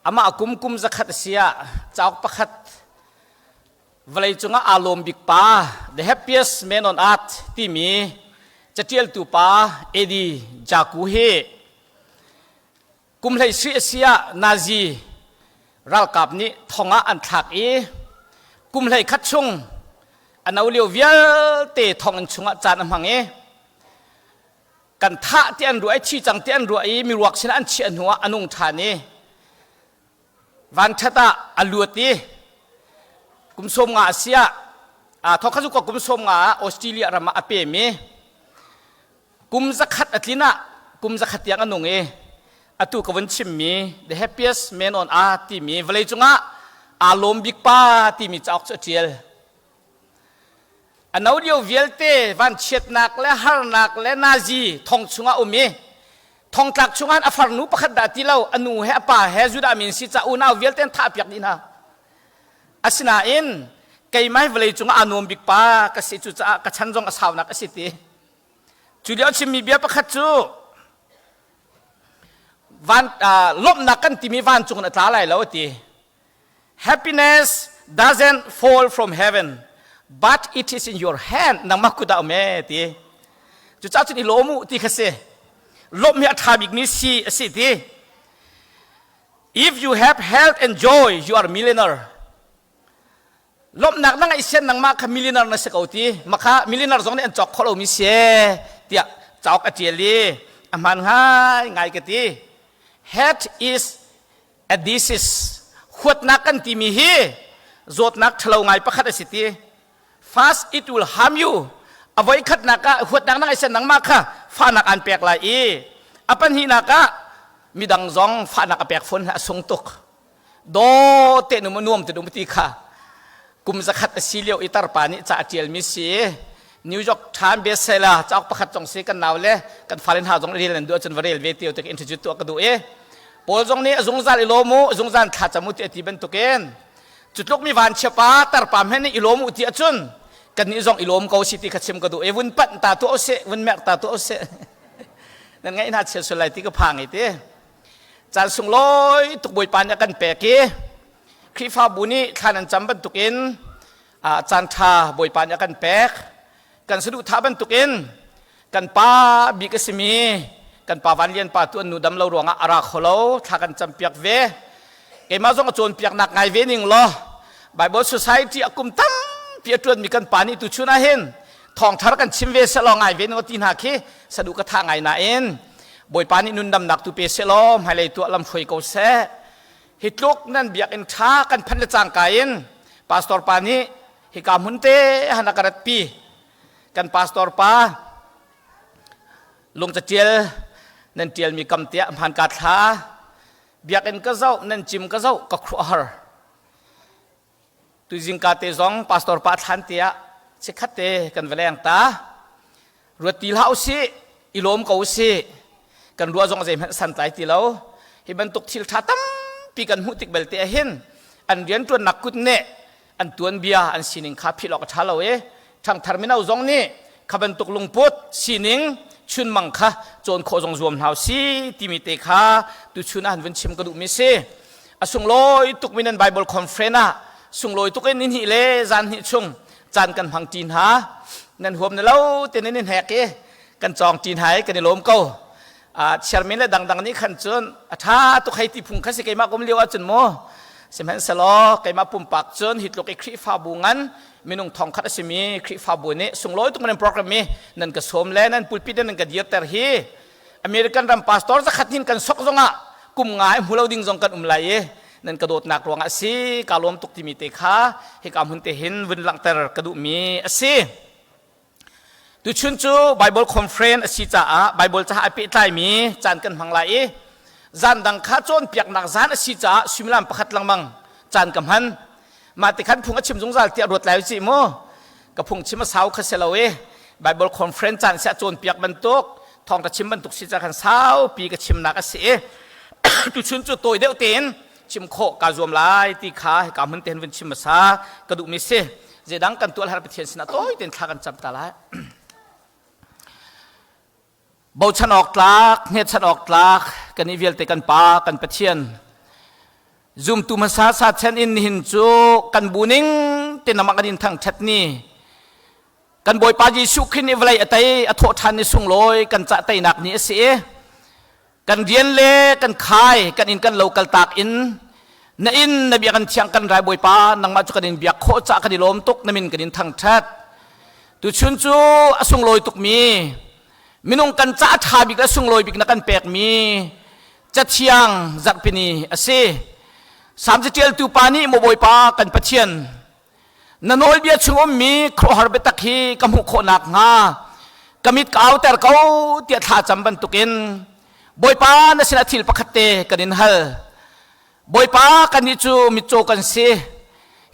Amah kum kum zakhat a si ah cauk pakhat vawlei cungah aa lawm bik pa The Happiest Man on Earth timi catialtu pa Eddie Jaku hi kum hlei sri a si ah Nazi ralkap nih thong ah an thlak i kum hlei khat chung a no lio vialte thonginn chungah caan a hmang i kan thah ti an ruah i thi cang ti an ruah i miruak sinah an chiah hnu ah a nung ṭhan i vanṭhat ah a luat i kum sawm nga a si ah thawkha cu kum sawm nga ah Australia ram ah a pem i kum zakhat a tlin ah kum zakhat tiang a nung i atu ka vun chimmi The Happiest Man on Earth timi vawlei cungah aa lawm bik pa timi cauk cu a ṭial. A no lio vialte vanchiatnak le harnak le Nazi thong chungah um i thongtlak chungah a farnu pakhat dah ti lo a nu he a pa he Judah min si ca unau vialte an thahpiak dih hna. Asinain keimah hi vawlei cungah aa nuam bik pa ka si cucaah ka chan zong a saunak a si ti. Cu lio chimmi bia pakhat cu van lawmhnak kan timi vancung in a tla lai lo a ti. Happiness doesn't fall from heaven, but it is in your hand. Nangmah kut ah um e ti. Cucaah cun i lawm u ti kha si. Lawmh hi a ṭha bikmi si a si ti. If you have health and joy, you are millionaire. Lawmhnak na ngeih sian nangmah kha millionaire na si ko ti. Makha millionaire zong nih an cawk kho lomi si tiah cauk a ṭial i a hmaan ngai ngai ka ti. Health is A disease huatnak kan timi hi zawtnak ṭhalo ngai pakhat a si ti. First it will harm you. A voi khatnak ah huatnak na ngeih nangmah kha fahnak aan pek lai i a pahnihnak ah midang zong fahnak a pek fawn a sung tuk. Daw te nu nuam te dum ti kha kum zakhat a si lio i tarpa nih ca a ṭialmi si New York Times bestseller cauk pakhat zong si kan nau le kan fale hna zong rel nan duh ahcun va rel ve ti te introduce tuah ka duh i Paul zong nih a zungzal i lawm u zungzal thla cam u ti a ti bantukin cu tluk mi vanchia pa tarpa hmenh nih i lawm u ti ahcun kannih zong i lawm ko si ti kha chim ka duh i vun panh ta tuah usih vun merh ta tuah usih nan ngaih hna chia sul lai ti ka phang i ti caan sunglawi tuk Bawipa nih a kan pek i Khrihfabu nih thla nan cam bantukin caan ṭha Bawipa nih a kan pek kan saduhthah bantukin kan pa bik a simi kan pa Van Lian pa tu an nu dam lo ruangah a ra kho lo thla kan campiak ve keimah zong a cawnpiaknak ngai ve ning law Bible Society a kum tampi a ṭuanmi kan pa nih tu chun ah hin thawngthar kan chim ve selaw ngai ve ning ti hna khi sadu ka tha ngai nain Bawipa nih nundamnak tu pe selaw hmailei tuah lam hruai ko seh hi tluk nan biakinn ṭha kan phanh le cangka in pastor pa nih hika hmun te han a ka ratpi kan pastor pa lungcatial nan ṭialmi kam tiah hmaan ka thla biakinn ka zoh nan cim ka zoh ka khuahar tuzing ka te zong pastor pa thlan tiah chikkhat te kan va leng ta ruat ti hlah usih i lawm ko usih kan ruah zong zeihmanh santlai ti lo hi bantuk thil ṭha tampi kan hmuh tik belte ah hin an rianṭuannak kut nih an tuanbia an sining kha philh awk a ṭha lo i ṭhangthar mino zong nih kha bantuk lungput sining chunmang kha cawn khawh zong zuam hna si timi te kha tuchun ah han vun chim ka duhmi si a sunglawi tuk mi nan Bible conference ah sunglawi tuk in ni hnih le zan hnih chung caan kan hmang ṭi hna nan huam na lo te nan i hnek i kan cawng ṭi hna i kan i lawm ko chairman le dangdang nih khan cun a ṭha tuk hei ti phung kha si keimah kum lio ahcun mu sihmanhsehlaw keimah pumpak cun hi tluk i Khrihfabu ngan minung thong khat a simi Khrihfabu nih sunglawi tuk nan program mi nan ka sawm le nan pulpit nan ka dirter hi American ram pastor zakhat hin kan sok zongah kum nga i hmu lo ding zong kan um lai i nan ka dawtnak ruangah a si ka lawm tuk timi te kha hika hmun te hin vun langhter ka duhmi a si tuchun cu Bible conference a si caah Bible caah a pehtlaimi caan kan hmang lai i zan dang kha cawnpiaknak zan a si caah suimilam pakhat lengmang caan ka hman mah ti khan phung a chim zungzal tiah ruat lai usih mu ka phung chim a sau kha si lo i Bible conference caan si a cawnpiak bantuk thawng ka chim bantuk si ca khan saupi ka chimnak a si i tuchun cu tawi deuh tein chim khawh kaa zuam lai ti kha hika hmun te hin vun chim hmasa ka duhmi si zeidang kan tuah har Pathian sinah tawi tein thla kan cam ta lai bochan awk tlak hnechan awk tlak kan i vialte kan pa kan Pathian. Zumtu hmasa sa chen in nihin cu kan bu ning te namah kan in thangṭhat ni. Kan Bawipa Jesuh Khrih nih vawlei a tei a thawh ṭhan ni sunglawi kan cah teinak ni a si i kan rian le kan khai kan inn kan lo kaltak in na inn na biakinn thiang kan rai Bawipa nangmah cu kan in biak khawh cah kan i lawm tuk na min kan in thangṭhat. Tuchun cu a sunglawi tukmi minung kan ca a ṭha bik le sunglawi bik na kan pekmi Cathiang zarhpini a si. Salm caṭialtu pa nih maw Bawipa kan Pathian, na nawlbia chung ummi khuaruahhar biatak hi ka hmuh khawh nakhnga ka mit ka auter ko tiah thla cam bantukin Bawipa na sinah thil pakhat te kan in hal. Bawipa kannih cu mitcaw kan si.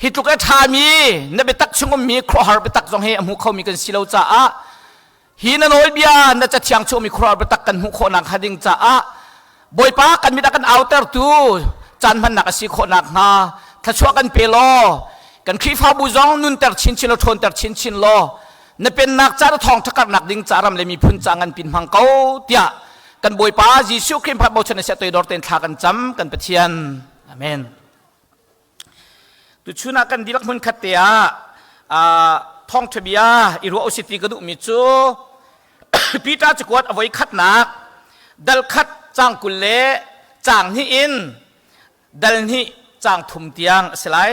Hi tluk a ṭhami na biatak chung ummi khuaruahhar biatak zong hi a hmu khomi kan si lo caah Hi na nawlbia na cathiang chungmi khuaruahhar biatak kan hmuh khawhnak hnga ding caah Bawipa kan mit a kan autertu caan hmannak a si khawh nakhnga thluachuah kan pe law kan Khrihfabu zong nunter chinchin law ṭhawnter chinchin law na pennak ca na thawngṭha karhnak ding ca ram le miphun ca ngan pin hmang ko tiah kan Bawipa Jesuh Khrih bochan a toidor tein thla kan cam kan Pathian. Amen. Tuchun ah kan dihlak hmunkhat te ah thawngṭha bia i ruah usih ti ka duhmi cu Peter cakuat a voi khatnak dal khat caang 20 le caang hnih in dal hnih caang thum tiang a si lai.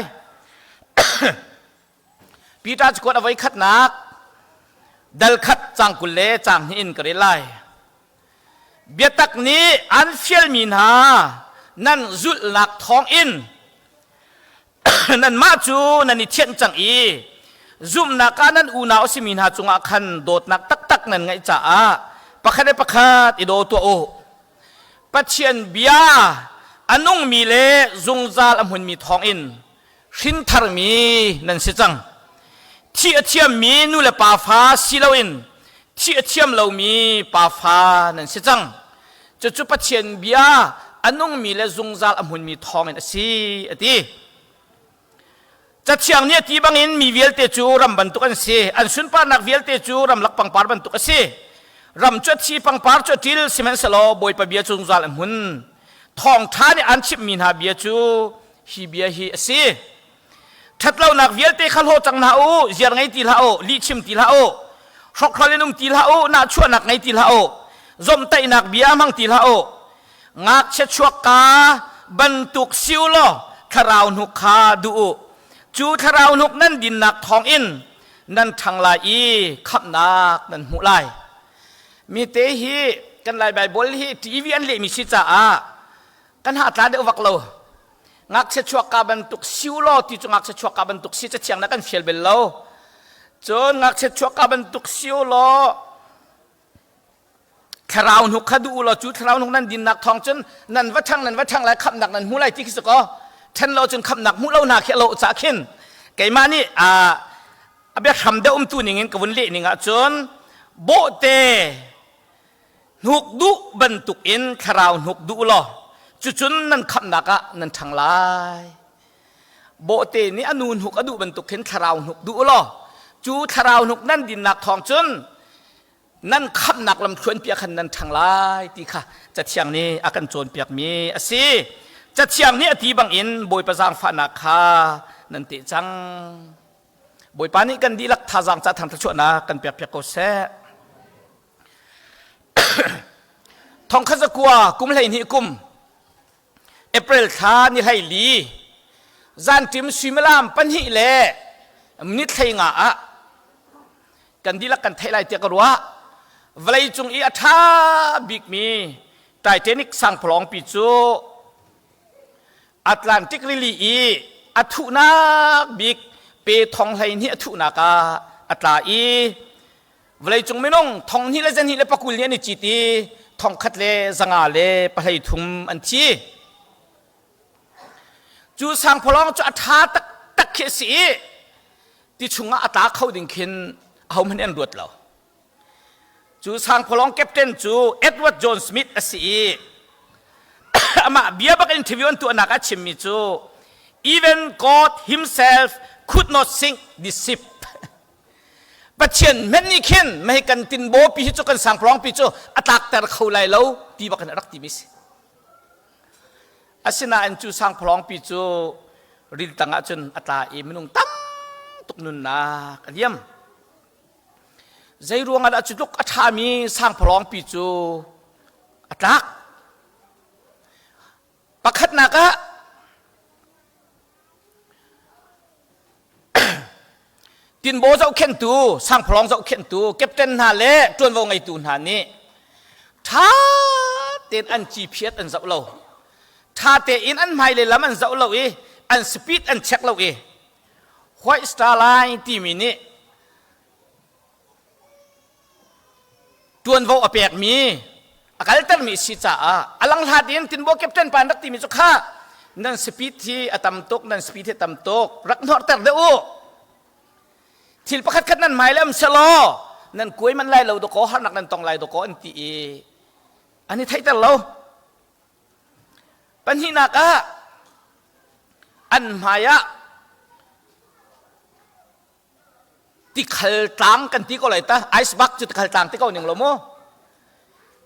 Peter cakuat a voi khatnak dal khat caang 20 le caang hnih in ka rel lai. Biatak nih an fialmi hna nan zulhnak thawngin nanmah cu nan i thianh cang i zumhnak ah nan unau a simi hna cungah khan dawtnak taktak nan ngeih caah pakhat le pakhat i daw tuah u. Pathian bia a nungmi le zungzal a hmunmi thawngin hrintharmi nan si cang. Thih a thiammi nu le pa fa si loin thih a thiam lomi pa fa nan si cang. Cucu Pathian bia a nungmi le zungzal a hmunmi thawngin a si, a ti. Cathiang nih a ti bangin mi vialte cu ram bantuk an si. An sunparnak vialte cu ramlak pangpar bantuk a si. Ram cu a thi, pangpar cu a ṭil, sihmanhsehlaw Bawipa bia cu zungzal a hmun. Thawngṭha nih an chimhmi hna bia cu hi bia hi a si. Ṭhatlonak vialte kha hlaw cang hna u, ziar ngei ti hlah u, lihchim ti hlah u, hrokhrol in um ti hlah u, nahchuahnak ngei ti hlah u, zomhtaihnak bia hmang ti hlah u. Ngakchia chuakka bantuk si u law thlarau hnuk kha duh u. Cu thlarau hnuk nan dinnak thawngin nan ṭhang lai i khamhnak nan hmuh lai. Mi te hi kan Lai Baibal hi TV an lehmi si caah kan ha tla deuh vak lo. Ngakchia chuakka bantuk si u law ti cu ngakchia chuakka bantuk si cathiang na kan fial bel lo. Cun ngakchia chuakka bantuk si u law thlarau hnuk kha duh u law cu thlarau hnuk nan dinnak thawng cun nan va ṭhang nan va ṭhang lai khamhnak nan hmu lai ti khi si kaw ṭhen lo cun khamhnak hmuh lo hna khi a lo ca khin keimah nih a biahram deuh umtu ning in ka vun leh ning ahcun bawhte hnuk duh bantuk in thlarau hnuk duh law cucun nan khamhnak ah nan ṭhang lai. Bawhte nih a nu hnuk a duh bantuk khin thlarau hnuk duh law cu thlarau hnuk nan dinnak thawng cun nan khamhnak lamthluan piah khan nan ṭhang lai ti kha Cathiang nih a kan cawnpiakmi a si. Cathiang nih a ti bangin Bawipa zaangfahnak kha nan teh cang. Bawipa nih kan dihlak thazaang ca thang thluachuahnak kan pekpiak ko seh. Thongkhat zakua kum 12 kum April thla ni 14 zanṭim suimilam pahnih le minute 15 ah kan dihlak kan theih lai tiah ka ruah. Vawleicung i a ṭha bikmi Titanic sangphalawngpi cu Atlantic rili i a thuhnak bik pe thong 12 a thuhnak ah a tla i vawleicung minung thong hnih le zahnih le pakul nih an i cit i thongkhat le zanga le pahlei thum an thi. Cu sangphalawng cu a ṭha taktak khi a si i ti chungah a tla kho ding khin ahohmanh an ruat lo. Cu sangphalawng captain cu Edward John Smith a si i amah bia bak interview an tuahnak ah chimmi cu even God himself could not sink this ship. Pathian hmenh nih khin mei kan tinbaw pi hi cu kan sangpalawng pi cu a tlakter kho lai lo ti bak in a rak timi si. Asinain cu sangphalawngpi cu ril tangah cun a tla i minung tam tuk nunnak a liam. Zei ruangah dah cu tluk a ṭhami sangphalawngpi cu a tlak? Pakhatnak ah Tinbaw zohkhenhtu, sangphalawng zohkhenhtu, captain hna le ṭuanvo ngeitu hna nih ṭha tein an ciphiat an zoh lo. Ṭha tein an hmailei lam an zoh lo i an speed an check lo i White Star Line timi nih ṭuanvo a pekmi a kaltermi si caah a langhlat in tinbaw captain pa an rak timi cu kha nan speed hi a tam tuk nan speed hi tam tuk rak hnorter deuh u thil pakhat khat nan hmai le um selaw nan kuai man lai lo dakaw harnak nan tong lai dakaw an ti i an i theihter lo Pahnihnak ah an hmai ah tikhal tlang kan ti ko lai ta iceberg cu tikhal tlang ti ko ning lo mu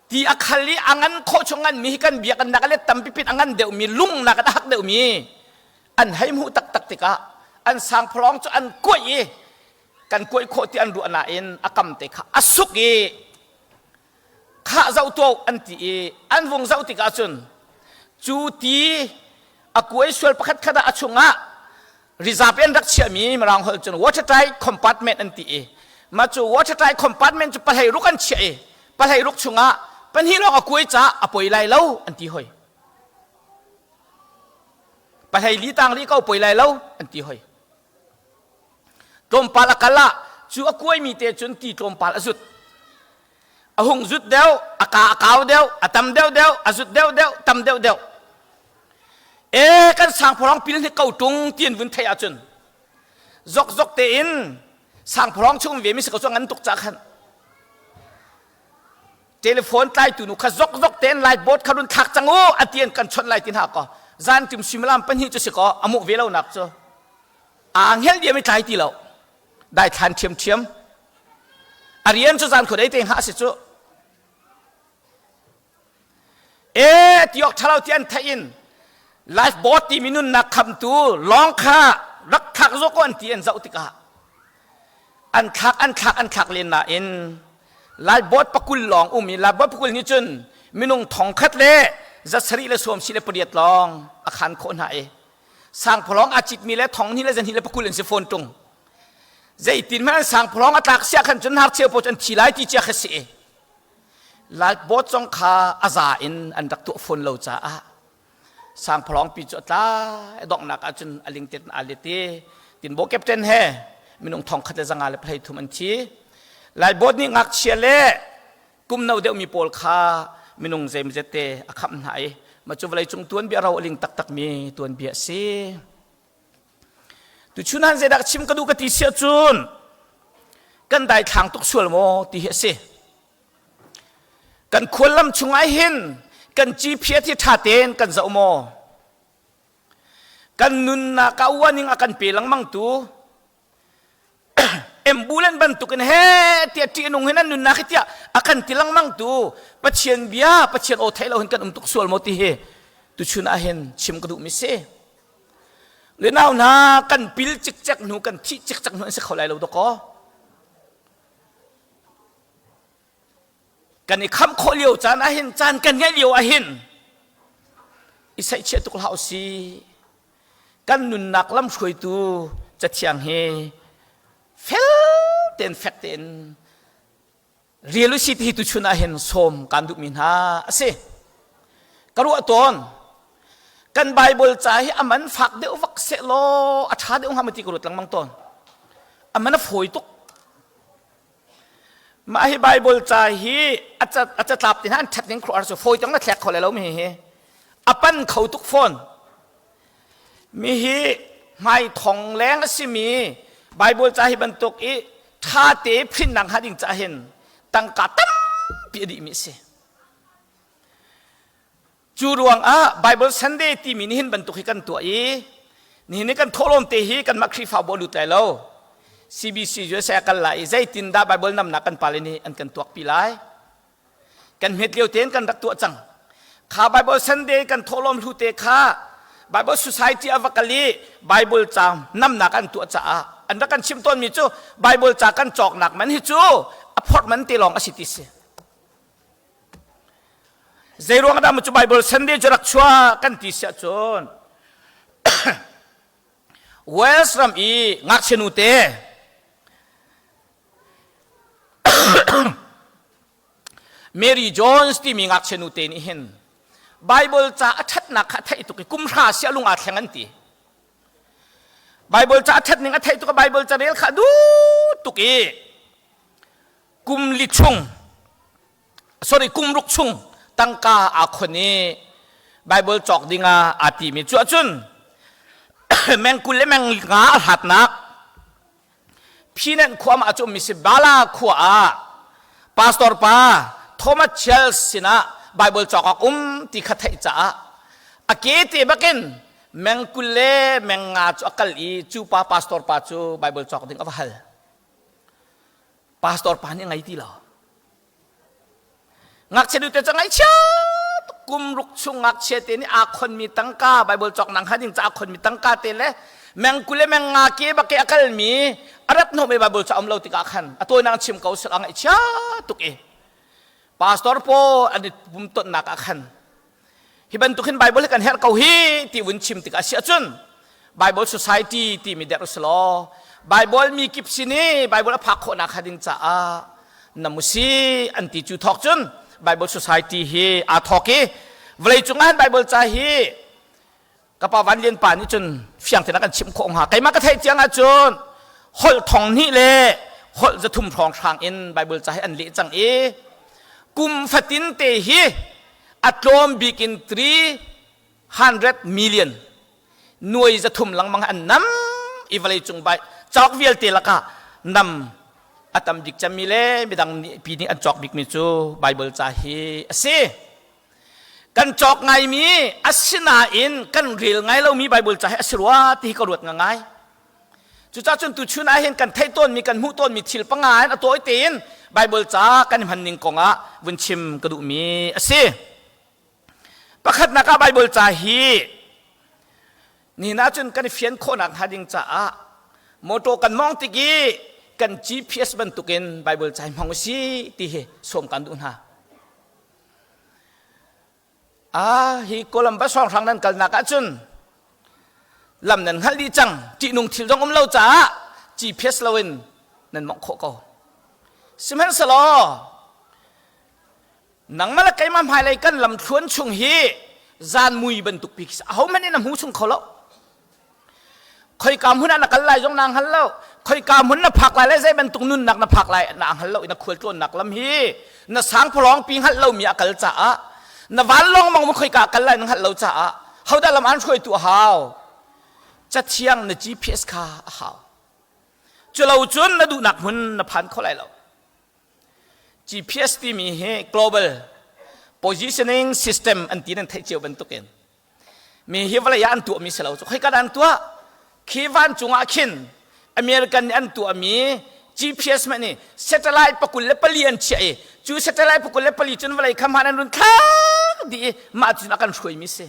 ti a khal i a ngan khawh chung ngan mi hi kan biak nak le tampi pin a ngan deuh mi lung nak a hak deuh mi an hei hmuh taktak tikah an sangphalawng cu an kuaih i kan kuaih khawh ti an ruah nain a kam te kha a suk i khah zoh tuah an ti i an vung zoh tikah cun cu ti a kuai sual pakhat khat ah a chungah reserve an rak chiahmi mirang holh cun watertight compartment an ti i mah cu watertight compartment cu pahlei ruk an chiah i pahlei ruk chungah pahnih lawng a kuai caah a poi lai lo an ti hoi pahlei li tang li ko poi lai lo an ti hoi Tlawmpal a kal ah cu a kuaimi te cun ti tlawmpal a zut. A hung zut deuh, a ka a kau deuh, a tam deuh deuh, a zut deuh deuh, tam deuh deuh. E kan sangphawlawng pil hnik ko tung ti an vun theih ahcun zokzok tein sangphawlawng chung ve mi si ko cu ngan tuk ca khan telephone tlaitu nu kha zokzok tein lifeboat kha run thlak cang u a ti an kan chawnh lai ti hna ko zan tim suimilam pahnih cu si ko a muh ve lo nak cu aa hngelh diam i tlai ti lo daithlan ṭhiamṭhiam a rian cu zan khuadei te hngah si cu e tiok ṭhalo ti an theih in lifeboat timi nunnak khamtu lawng kha rak thlak zawk ko an ti an zoh tikah an thlak an thlak an thlak len nain lifeboat pakul lawng um i lifeboat pakul nih cun minung thong khat le zasarih le sawm si le pariat lawng a khan khawh hna i Sangphalawng aa citmi le thong hnih le zahnih le pakul an si fawn ṭung. Zeitin hmanh an sangphalawng a tlak siah khan cun hnarcheu pawl cu an thi lai ti cia kha si i lifeboat zong kha a za in an rak tuah fawn lo caah sangphalawng pi cu a tla donghnak ah cun a lingtet in aa let i tinbaw captain he minung thong khat le zanga le phlei thum an thi. Lifeboat nih ngakchia le kum no deuhmi pawl kha minung zeimzet te a khamh hna i mah cu vawleicung tuanbia ro a ling taktakmi tuanbia a si. Tuchun han zeidah chim ka duh ka ti si ahcun kan daithlang tuk sual maw ti hi a si. Kan khuallam chungah hin kan GPS hi ṭha tein kan zoh maw? Kan nunnak ah uaning a kan pe lengmang tu Ambulance bantukin he tiah ṭih nung hin an nunnak hi tiah a kan ti lengmang tu Pathian bia Pathian aw theih lo hin kan um tuk sual maw ti hi tuchun ah hin chim ka duhmi si. Le nau hna kan pil cikcek hnu kan thih cikcek hnu an si kho lai lo dawkaw. Kan i khamh khawh lio caan ah hin caan kan ngeih lio ah hin i saihchiah tuk hlah usih. Kan nunnak lamhruaitu Cathiang hi fel tein fek tein rial usih ti hi tuchun ah hin sawm kaan duhmi hna a si. Ka ruah tawn kan Bible ca hi a man fak deuh vak sehlaw a ṭha deuh hnga maw ti ka ruat lengmang tawn. A man a fawi tuk. Mah hi Bible ca hi a catlap te hna an ṭhat ning khuaruahhar cu fawi tong na thlek kho lai lo mi hi. A pan kho tuk fawn. Mi hi hmai thong leng a simi Bible ca hi bantuk i ṭha te prinnak hnga ding ca hin tangka tampi a dihmi a si. Cu ruangah Bible Sunday timi nihin bantuk hi kan tuah i nihin i kan thawhlawm te hi kanmah Khrihfabu a lut lai lo. CBC USA kal lai i zeitindah Bible namnak kan pale nih an kan tuakpi lai. Kan hmet lio tein kan rak tuah cang. Kha Bible Sunday kan thawhlawm hlu te kha Bible Society a va kal i Bible ca namnak an tuah caah an rak kan chim tawnmi cu Bible ca kan cawknak man hi cu a phorh man te lawng a si ti si. Zei ruang dah cu Bible Sunday cu rak chuah kan ti siah cun Wales ram i ngakchia nu te Mary Jones timi ngakchia nu te nih hin Bible ca a ṭhatnak kha a theih tuk i kum hra sia lung aa thleng an ti. Bible ca a ṭhat ning a theih tuk i Bible ca rel kha a duh tuk i kum li chung sorry kum ruk chung tangka aa khon i Bible cawk ding ah aa timi cu ahcun meng 20 le meng nga a hlatnak Phinan khua mah cu ummi si Bala khua ah pastor pa Thomas Chels sinah Bible cawk awk um ti kha theih caah a ke te bakin meng 20 le meng nga cu a kal i cu pa pastor pa cu Bible cawk ding a va hal. Pastor pa nih ngei ti lo. Ngakchia nu te cu ngaihchia tuk kum ruk chung ngakchia te nih aa khonmi tangka Bible cawk nang hnga ding ca aa khonmi tangka te le meng 20 le meng nga ke bak ke a kalmi a rat hnawhmi Bible ca um lo tikah khan a tawinak chim ko sel a ngaihchia tuk i pastor pawl an i pum tonnak ah khan Hi bantuk hin Bible hi kan herh ko hi ti vun chim tikah si ahcun Bible Society timi der usulaw Bible mi kip sin i Bible a phak khawhnak hnga ding caah namusi an ti cu thawk cun Bible Society hi aa thawk i vawleicung ah Bible ca hi ka pa Van Lian pa nih cun fiang tein a kan chimh khawh hnga keimah ka theih tiang ahcun holh thong hnih le holh 300 hrawnghrang in Bible ca hi an leh cang i kum fatin te hi a tlawm bik in 300 million nuai 300 lengmang an nam i vawlei cung bai cawk vialte lakah nam a tam bik cemmi le midang nih pi nih an cawk bikmi cu Bible ca hi a si. Kan cawk ngaimi asinain kan rel ngai lomi Bible ca hi a si rua ti hi ka ruat ngai. Cucaah cun tuchun ah hin kan theih tawnmi kan hmuh tawnmi thil panga in a tawi tein Bible ca kan hman ning kong ah vun chim ka duhmi a si. Pakhatnak ah Bible ca hi nihin ahcun kan i fian khawhnak hnga ding caah motor kan mawng tik i kan GPS bantukin Bible ca hi hmang u si ti hi sawm kan duh hna. Ah, hi Columbus hrawnghrang nan kalnak ahcun lam nan hngalh dih cang. Ṭihnung thil zong um lo caah GPS loin nan mawngh khawh ko. Sihmanhsehlaw nangmah le keimah hmailei kan lamthluan chung hi zan mui bantuk pi khi ahohmanh in a hmu chung kho lo. Khoika hmun ah na kal lai zong naa hngal lo. Khoika hmun na phak lai le zei bantuk nunnak na phak lai na hngal lo i na khualtlawnnak lam hi na sangphalawng pi hngalh lomi a kal caah na vanlawng mang mu khoika kal lai na hngalh lo caah hodah lam aan hruaitu a hau. Cathiang na GPS kha a hau. Culo cun na duhnak hmun na phan kho lai lo. GPS timi hi Global Positioning System an ti nan theih cio bantukin mi hi vawlei ah an tuahmi si lo cu khoika dah an tuah khi vancung ah khin American nih an tuahmi GPS hmanh nih satellite 24 an chiah i cu satellite 24 cun vawlei kha hmaan an run thlak dih i mah cun a kan hruaimi si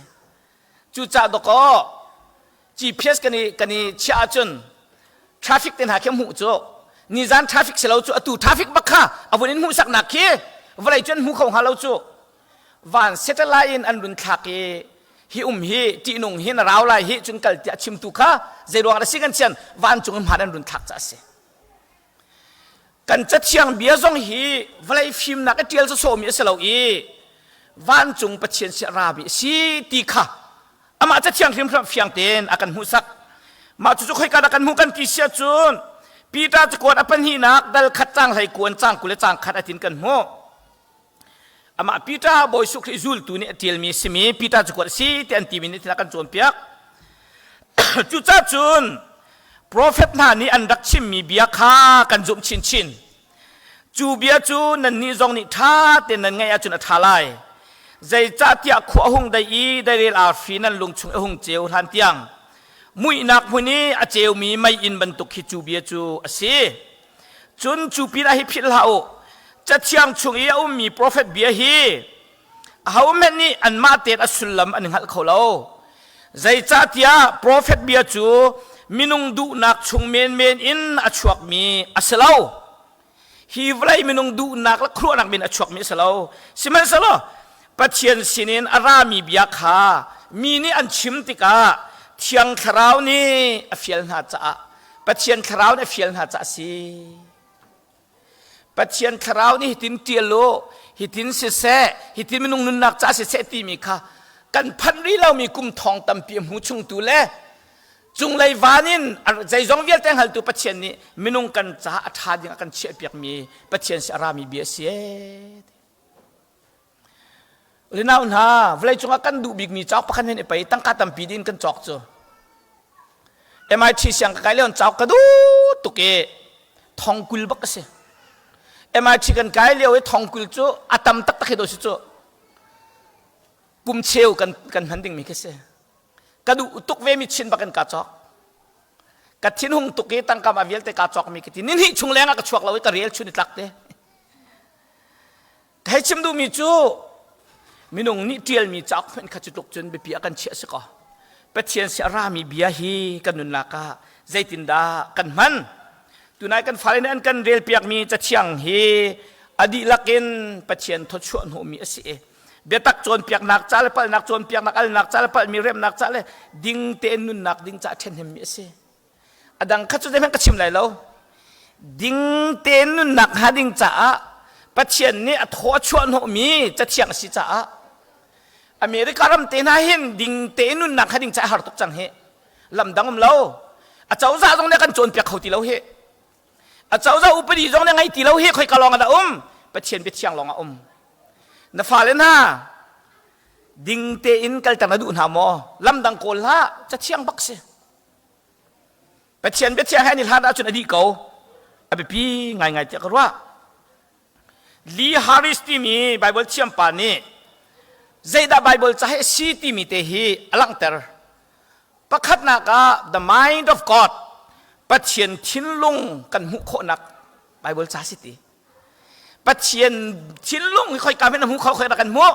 cucaah dawkaw GPS kan i kan i chiah ahcun traffic te hna khi hmuh cu nizan traffic si lo cu atu traffic bak kha a vun in hmuhsaknak khi vawlei cu an hmu kho hnga lo cu van satellite in an run thlak i hi um hi ṭihnung hi na rau lai hi cun kal tiah chimtu kha zeiruang dah si kan sian vancung in hmaan an run thlak ca a si kan cathiang bia zong hi vawlei fimnak i ṭial sawsawmi a si lo i vancung Pathian si rami a si ti kha amah cathiang hrimhrim fiang tein a kan hmuhsak mah cucu khoika dah kan hmuh kan ti si ahcun Peter cakuat a pahnihnak dal khat cang hlei kuan cang 20 le cang khat atin kan hmuh Amah Peter Bawi Jesuh Khrih zultu nih a ṭialmi a simi Peter cakuat a si ti an timi nih thil a kan cawnpiak. Cucaah cun profet hna nih an rak chimmi bia kha kan zumh chinchin. Cu bia cu nannih zong nih ṭha tein nan ngaih ahcun a ṭha lai. Zeicahtiah khua a hung dei i deirel arfi nan lung chung a hung ceu hlan tiang muihnak hmun i a ceumi meiinn bantuk khi cu bia cu a si. Cun cu pinah hi philh hlah u. Cathiang chung i a ummi profet bia hi. Ahohmanh nih anmah tein a sullam an hngalh kho lo. Zeicahtiah profet bia cu minung duhnak chung menmen in a chuakmi a si lo. Hi vawlei minung duhnak le khuaruahnak men a chuakmi a si lo. Sihmanhsehlaw Pathian sinin a rami bia kha mi nih an chim tikah Thiang Thlarau nih a fial hna caah Pathian Thlarau nih a fial hna caah a si. Pathian Thlarau nih hitin ṭial u, hitin siseh, hitin minung nunnak ca siseh timi kha kan phanh rih lomi kum thong tampi a hmu chungtu le cunglei van in zeizong vialte hngaltu Pathian nih minung kan caah a ṭha ding a kan chiahpiakmi Pathian si a rami bia a si ee. Rinau hna, vawlei cungah kan duh bikmi cauk pakhat hen i pei tangka tampi din kan cawk cu. MIT siang ka kai lio cauk ka duh tuk i thongkul bak a si. MIT kan kai lio i thongkul cu a tam taktak hi do si cu. Kum cheu kan kan hman dingmi khi si. Ka duh tuk ve mi chin bak in ka cawk. Ka thinhung tuk i tangka ma vialte ka cawk mi ka ti. Ni hnih chung leng ah ka chuak lo i ka rel chun i tlak te. Ka hei chim duhmi cu minung nih ṭialmi cauk hmanh kha cu tluk cun biapi a kan chiah si kaw Pathian si a rami bia hi kan nunnak ah zeitindah kan hman? Tunai kan fale nih an kan relpiakmi cathiang hi a dihlak in Pathian thawchuah hnawhmi a si i biatak cawnpiaknak ca le palhnak cawnpiaknak alnak ca le palhmi remnak ca le ding tein nunnak ding ca ṭhenhnemmi a si. A dang kha cu zeihmanh ka chim lai lo. Ding tein nunnak hnga ding caah Pathian nih a thaw a chuah hnawhmi cathiang a si caah America ram te hna hin ding tein nunnak hnga ding caah har tuk cang hi. Lam dang um lo. A cozah zong nih a kan cawnpiak kho ti lo hi. A cozah upadi zong nih ngei ti lo hi khoika lawng ah dah um? Pathian biathiang lawng ah um. Na fale hna ding tein kalter na duh hna maw? Lam dang kawl hlah, cathiang bak si. Pathian biathiang he an i hlan ahcun a dih ko. A biapi ngaingai tiah ka ruah. Lee Harris timi Bible thiampa nih zeidah Bible ca hi a si timi te hi a langhter. Pakhatnak ah the mind of God Pathian thinlung kan hmuh khawhnak Bible ca si ti. Pathian thinlung hi khoika hmanh na hmu kho khoi dah kan hmuh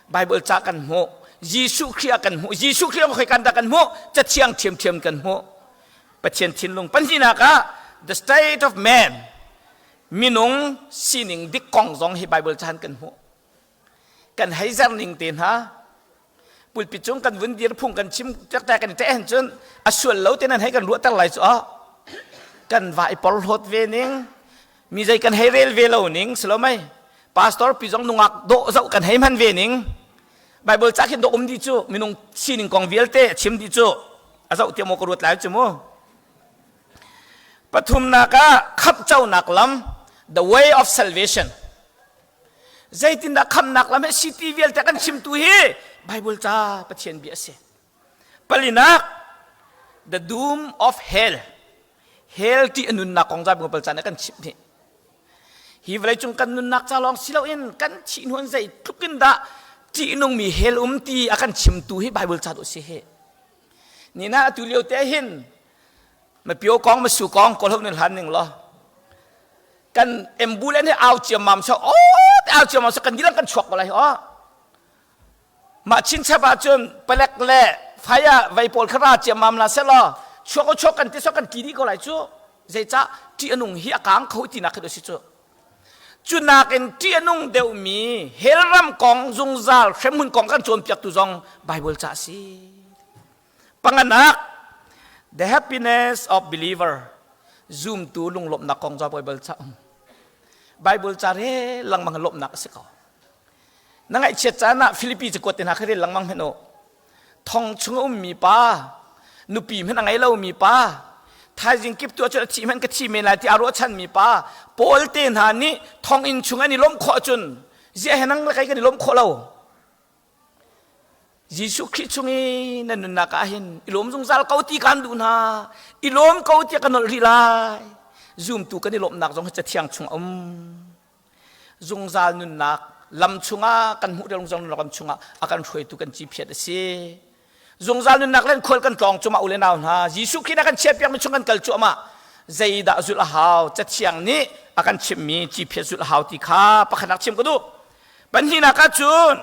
Bible ca kan hmuh Jesuh Khrih ah kan hmuh Jesuh Khrih ah khoika dah kan hmuh cathiang ṭhiamṭhiam kan hmuh Pathian thinlung pahnihnak ah the state of man minung sining dik kong zong hi Bible chan kan hmuh Kan hei zer ning te hna pulpit cung kan vun dir phung kan chim taktak kan i hen cun a sual lo te nan hei kan ruahter lai cu ah kan va i porhlawt ve ning mi zei kan hei rel ve lo ning si lo mei pastor pi zong nungak dawh zoh kan hei hman ve ning Bible ca khin dawh um di cu minung sining kong vialte a chim di cu a zoh tiah maw ka ruat lai cu mu pathumnak ah khamhconak lam the way of salvation Zeitindah khamnak lam he city vialte kan chimtu hi Bible ca Pathian bia a si. Palinak the doom of hell. Hell ti a nunnak kong za Bible ca nih kan chimh hi. Hi vawlei cung kan nunnak ca lawng si loin kan thih hnu in zeitluk in dah ṭihnungmi hell um ti a kan chimtu hi Bible ca tu si hi. Nina atu lio te hin mapio kong masu kong kawlho nan hlan ning law kan ambulance he au ciammam so o au ciammam so kan dilang kan chuak ko lai o mah chinchap ahcun palek le fire vei pawl kha ra ciammam la selaw chuak o chuak kan ti so kan tli dih ko lai cu zeicah ṭih a nung hi a kang kho tinak khi si cu cu nakin ṭih a nung deuhmi hell ram kong zungzal hremhmun kong kan cawnpiaktu zong Bible ca a si Panganak, the happiness of believer, zumtu lunglawmhnak kong ca Bible ca um. Bible ca re lengmang lawmhnak a si ko. Na ngaihchiat caan ah Filipi cakuat te hna kha rel lengmang hmanh u. Thong chung a ummi pa, nupi hmanh a ngei lomi pa, thaizing kip tu ahcun a thih hmanh ka thi men lai ti aa ruahchanmi pa, Paul te hna nih thonginn chung an i lawmh khawh ahcun ziah he nang le kei kan i lawmh khawh lo? Jesuh Khrih chung i na nunnak ah hin i lawm zungzal ko ti kan duh hna. I lawm ko tiah ka nolh rih lai. Zumtu kan i lawmhnak zong hi cathiang chung a um. Zungzal nunnak lam chungah kan hmuh zungzal nunnak lam chungah a kan hruaitu kan ciphiat a si. Zungzal nunnak len khual kan tlawng cuma u le nau hna. Jesuh Khrih na kan chiahpiakmi chung kan kal cuahmah. Zeidah zulh a hau? Cathiang nih a kan chimhmi ciphiat zulh a hau ti kha pakhatnak chim ka duh. Pahnihnak ah cun.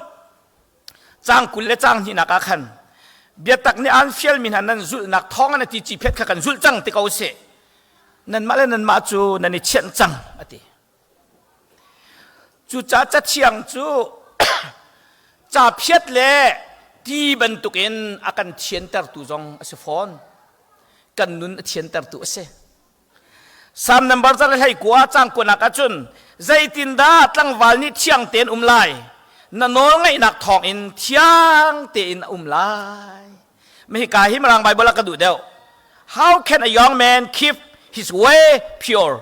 Caang 20 le caang hnihnak ah khan biatak nih aan fialmi hna nan zulhnak thawng in a ti ci phet kha kan zulh cang ti ko sih. Nanmah le nanmah cu nan i thianh cang a ti. Cucaah cathiang cu ca phiat le ti bantukin a kan thiantertu zong a si fawn. Kan nun a thiantertu a si. Salm number 119 cang kuanak ahcun zeitindah tlangval nih thiang tein um lai na nawl ngaihnak thawngin thiang tein a um lai. Mahika hi Mirang Bible ah ka duh deuh. How can a young man keep his way pure?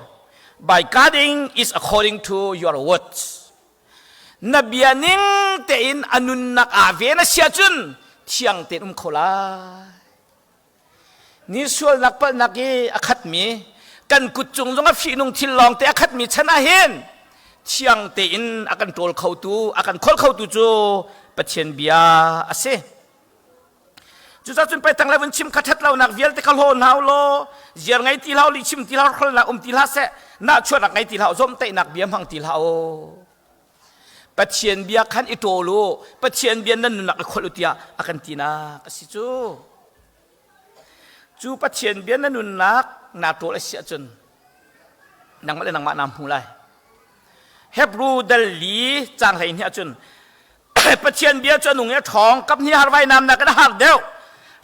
By guarding is according to your words. Na bia ning tein a nunnak aa ven a si ahcun thiang tein um kho lai. Ni sualnak palhnak i a khatmi kan kut cung zong a fihnung thil lawng te a khatmi chan ah hin thiang tein a kan ṭawl khotu a kan kholh khotu cu Pathian bia a si. Cucaah cun pei tang le vun chim kha ṭhat lonak vialte kha hlaw hna u law ziar ngei ti hlah u, lihchim ti hlah u, hrolnak um ti hlah seh, nahchuahnak ngei ti hlah u, zawmhtaihnak bia hmang ti hlah u. Pathian bia khan i ṭawl u, Pathian bia nan nunnak i kholh u tiah a kan tinak a si cu. Cu Pathian bia na nunnak naa ṭawl a si ahcun nangmah le nangmah naa hmu lai. Hebru dal li caang 12 ahcun Pathian bia cu a nung i a ṭhawng, kap hnih har vainamnak in a har deuh,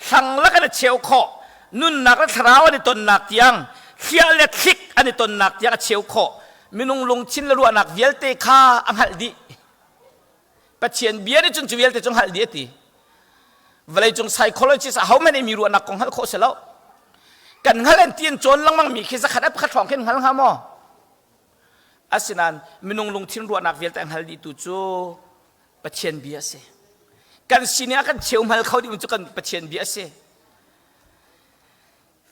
hlang lak in a cheu khawh, nunnak le thlarau an i tonnak tiang, hliah le thlik an i tonnak tiang a cheu khawh, minung lungthin le ruahnak vialte kha a hngalh dih. Pathian bia nih cun cu vialte cu hngalh dih a ti. Vawleicung psychologist ahohmanh nih mi ruahnak kong hngalh khawh si lo. Kan hngal an ti an cawn lengmang mi khi zakhat a pakhat hrawng khin hngal hnga maw? Asinain minung lungthin ruahnak vialte a hngal dihtu cu Pathian bia a si. Kan sining ah kan cheuhmal kho ding cu kan Pathian bia a si.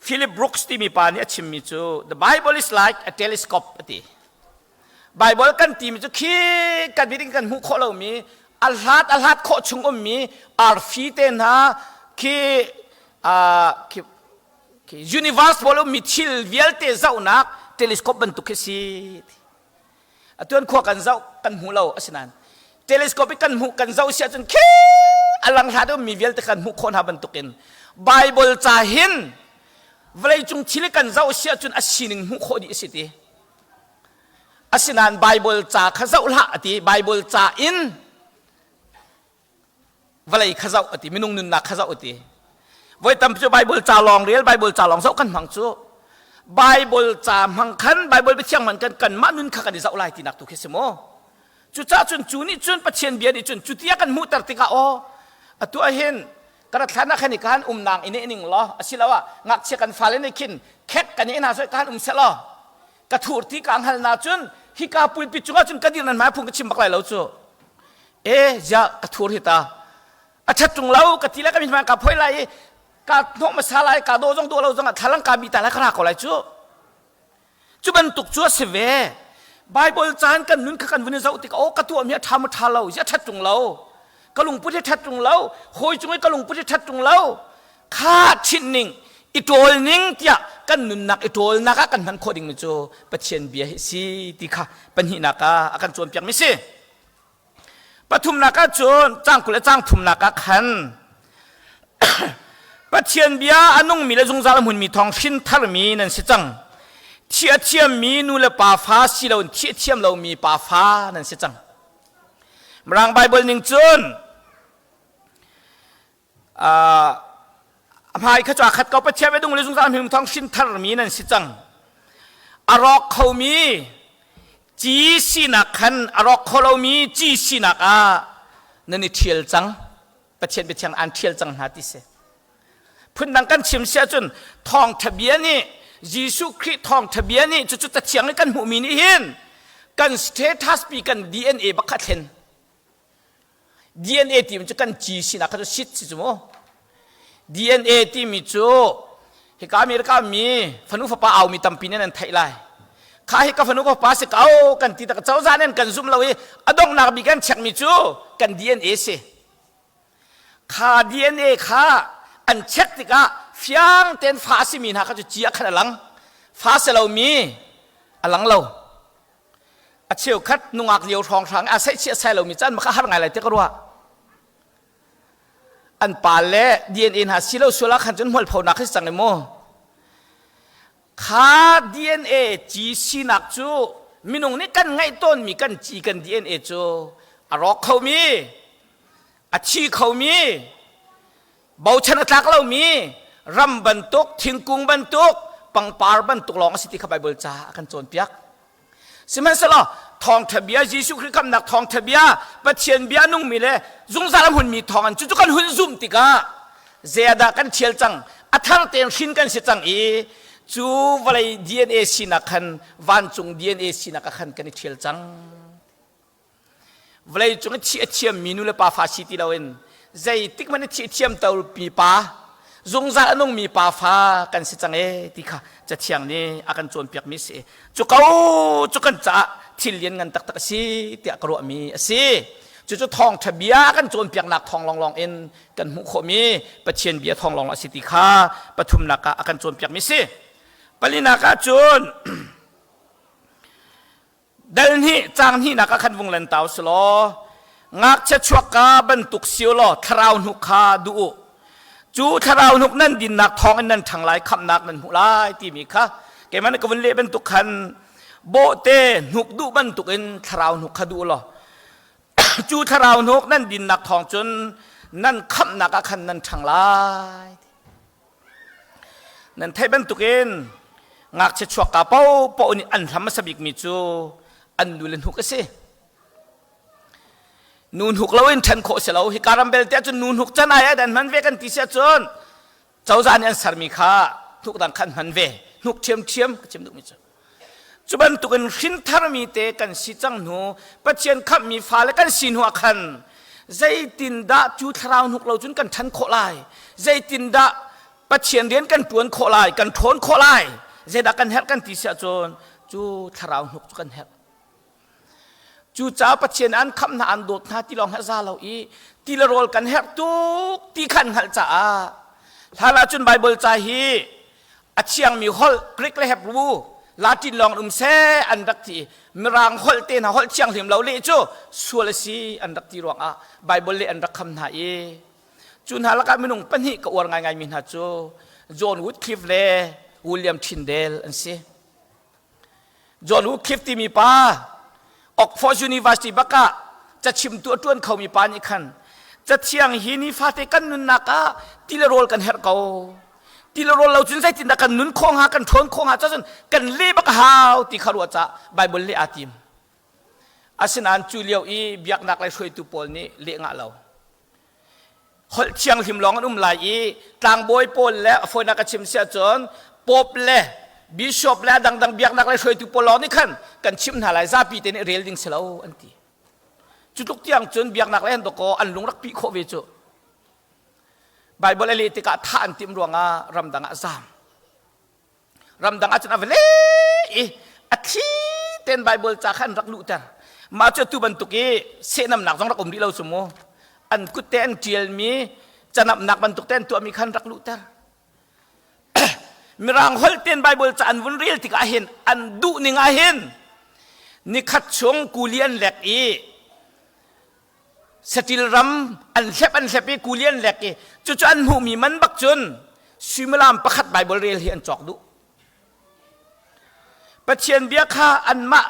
Philip Brooks timi pa nih a chimmi cu the Bible is like a telescope a ti. Bible kan timi cu khi kan mit in kan hmuh khawh lomi a hlat a hlat khawh chung ummi arfi te hna khi khi universe pawl ummi thil vialte zohnak telescope bantuk khi si. Atuan khua kan zoh kan hmu lo asinain telescope kan hmuh kan zoh si ahcun khi a lang hlat ummi vialte kan hmuh khawh hna bantukin Bible ca hin vawleicung thil kan zoh si ahcun a sining hmuh khawh dih a si ti. Asinain Bible ca kha zoh hlah a ti. Bible ca in vawlei kha zoh a ti minung nunnak kha zoh a ti voi tam cu Bible ca lawng rel Bible ca lawng zoh kan hmang cu Bible ca hmang khan Bible biathiang hman kan kanmah nun kha kan i zoh lai tinak tu khi si mu cucaah cun cu nih cun Pathian bia nih cun cuti a kan hmuhter tikah aw atu ahhin ka thlan ah khan i kan umnang i ne ning law asiloah ngakchia kan fale nih khin khek kan i hna soi kan um seh law ka thur ti ka hngal na cun hika pulpit cungah cun ka dir nan hmai phung ka chim bak lai lo cu e zia ka thur hi ta a ṭhat ṭung lo ka ti le ka min ka phoi lai i ka hnawh hmasa lai ka do zong do lo zong ah thlalang ka bi ta lai ka ra ko lai cu cu bantuk cu a si ve Bible caan kan nun kha kan vun i zoh tikah oh ka tuahmi a ṭha maw ṭha lo zia ṭhat ṭung lo ka lungput hi ṭhat ṭung lo hawi cung i ka lungput hi ṭhat ṭung lo kha ṭhinh ning i ṭawl ning tiah kan nunnak i ṭawlnak ah kan hman khawh dingmi cu Pathian bia hi si ti kha pahnihnak ah a kan cawnpiakmi si. Pathumnak ah cun caang 20 le caang thumnak ah khan Pathian bia a nungmi le zungzal a hmunmi thawng hrin tharmi nan si cang. Thi a thiammi nu le pa fa si loin thi a thiam lomi pa fa nan si cang. Mirang Bible ning cun a hmai kha cu aa khat ko Pathian bia dung le zungzal hming thawng hrin tharmi nan si cang a rawk khomi ci sinak khan a rawk kho lomi ci sinak ah nan i ṭhial cang Pathian biathiang an ṭhial cang hna ti si phundang kan chim si ahcun thawngṭha bia nih Jesuh Khrih thawngṭha bia nih cucu cathiang i kan hmuhmi nih hin kan status pi kan DNA bak kha thlen DNA timi cu kan ci sinak kha cu sit si cu mu. DNA timi cu hika America mi fanu fapa aumi tampi nih nan theih lai. Kha hi ka fanu ka fapa si ko kan ti tak cozah nih kan zum lo i a donghnak bik kan check mi cu kan DNA si. Kha DNA kha an check tikah fiang tein fa a simi hna kha cu ci ah khan a lang. Fa si lomi a lang lo. A cheukhat nungak lio hrawnghrang a seihchih a sai lomi caan ma kha har ngai lai ti ka ruah. An pa le DNA hna si lo sual ah khan cun hmualphonak hi cang i mu. Kha DNA ci sinak cu minung nih kan ngaih tawnmi kan ci kan DNA cu a rawk khomi, a thi khomi, bochan a tlak lomi, ram bantuk, thingkung bantuk, pangpar bantuk lawng a si ti kha Baibal ca a kan cawnpiak. Sihmanhsehlaw thawngṭha bia Jesuh Khrih khamnak thawngṭha bia Pathian bia nungmi le zungzal a hmunmi thawng in cucu kan hun zumh tikah zeidah kan ṭhial cang a thar tein hrin kan si cang i cu vawlei DNA sinak khan vancung DNA sinak ah khan kan i ṭhial cang. Vawlei cung i thih a thiammi nu le pa fa si ti loin zeitik hmanh i thih a thiam mi pa zungzal a nungmi pa fa kan si cang ee ti kha Cathiang nih a kan cawnpiakmi si. Cu ko cu kan caah thil lian ngan taktak a si tiah ka ruahmi a si. Cucu thawngṭha bia kan cawnpiaknak thawng lawnglawng in kan hmuh khawhmi Pathian bia thawng lawnglawng a si ti kha pathumnak ah a kan cawnpiakmi si. Palinak ah cun Dal hnih caang hnihnak ah khan vung len tau si law ngakchia chuakka bantuk si u law thlarau hnuk kha duh u. Cu thlarau hnuk nan dinnak thawng in nan ṭhang lai khamhnak nan hmuh lai timi kha keimah nih ka vun leh bantuk khan bawhte hnuk duh bantuk in thlarau hnuk kha duh u law cu thlarau hnuk nan dinnak thawng cun nan khamhnak ah khan nan ṭhang lai. Nan theih bantukin ngakchia chuakka paohpaoh nih an hlam hmasa bikmi cu an nu le hnuk a si. Nu hnuk loin ṭhen khawh si lo. Hika ram belte ahcun nu hnuk can ai an hman ve kan ti si ahcun cozah nih an sermi kha hnuk dang kha an hman ve. Hnuk ṭhiamṭhiam ka chim duhmi cu. Cu bantukin hrintharmi te kan si cang hnu Pathian khamhmi fale kan si hnu ah khan zeitindah cu thlarau hnuk lo cun kan ṭhan khawh lai? Zeitindah Pathian rian kan ṭuan khawh lai? Kan ṭhawn khawh lai? Zeidah kan herh kan ti si ahcun cu thlarau hnuk cu kan herh. Cucaah Pathian an khamh hna an dawt hna ti lawng hi a za lo i ti le rawl kan herh tuk ti kha an hngalh caah hlan ahcun Baibal ca hi a thiangmi holh Greek le Hebrew Latin lawng um seh an rak ti Mirang holh te hna holh thianghlim lo leh cu sual a si an rak ti ruangah Baibal leh an rak kham hna i cu hna lakah minung pahnih ka uar ngaingaimi hna cu John Wycliffe le William Tyndale an si. John Wycliffe timi pa Oxford University bak ah cachimtu a ṭuan khomi pa nih khan cathiang hi nifate kan nunnak ah ti le rawl kan herh ko ti le rawl lo cun zeitindah kan nun khawh hnga kan ṭhawn khawh hnga cun kan le bak a hau ti kha ruah caah Bible leh aa tim asinain cu lio i biaknak lei hruaitu pawl nih leh ngah lo holh thianghlim lawng an um lai i tlangbawi pawl le a fawinak ka chim si ahcun pope le bishop le a dangdang biaknak le hruaitu pawl lawng nih khan kan chimh hna lai zapi te nih rel ding si lo an ti cu tluk tiang cun biaknak le an dawkaw an lung rak pih khawh ve cu Bible a leh tikah thah an timh ruangah ramdang ah zaam ramdang ahcun a va le i a thli tein Bible ca kha an rak luhter mah cu tu bantuk i sehnamnak zong rak um rih lo cu mu an kut te an ṭialmi canamnak bantuk te an tuahmi khan rak luhter mirang holh tein Bible ca an vun rel tikah hin an duh ning ah hin nikhat chung kuli an lek i Saṭil ram an hlep an hlep i kuli an lek i cucu an hmuhmi man bak cun suimilam pakhat Baibal rel hi an cawk duh. Pathian bia kha anmah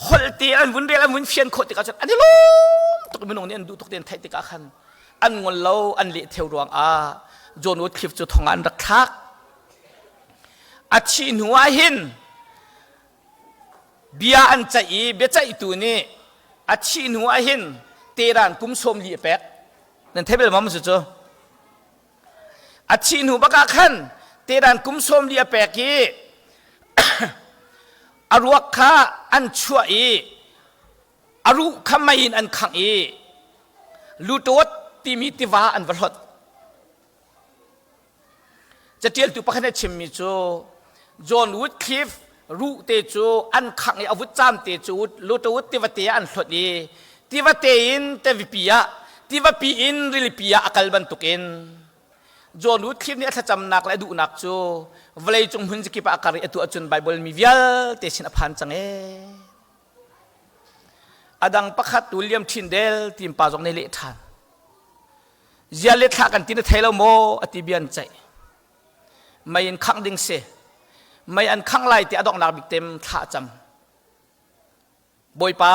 holh te an vun rel an vun fian khawh tikah cun an i lawm tuk minung nih an duh tuk ti an theih tikah khan an ngol lo an leh theo ruangah John Wycliffe cu thong ah an rak thlak. A thih hnu ah hin Bia an ceih i biaceihtu nih a thih hnu ah hin teran kum 40 a pek. Nan thei bal maw cu cu? A thih hnu bak ah khan teran kum 40 a pek i a ruak kha an chuah i a ruh kha mei in an khangh i lutawt timi tiva an va hlot. Catialtu pakhat nih a chimmi cu John Wycliffe ruh te cu an khangh i a vutcam te cu Lutterwood tivate ah an hlot i tivate in tivapi ah tivapi in rilipi ah a kal bantukin John Wycliffe nih a thlacamnak le a duhnak cu vawleicung hmun zakip ah a kar i atu ahcun Baibal mi vialte sin a phan cang ee. A dang pakhat William Tyndale ti pa zong nih leh ṭhan. Zia le thla kan ti na thei lo maw a ti bia an ceih. Mei in khangh ding si. Mei an khangh lai ti a donghnak bik tem thla a cam. Bawipa,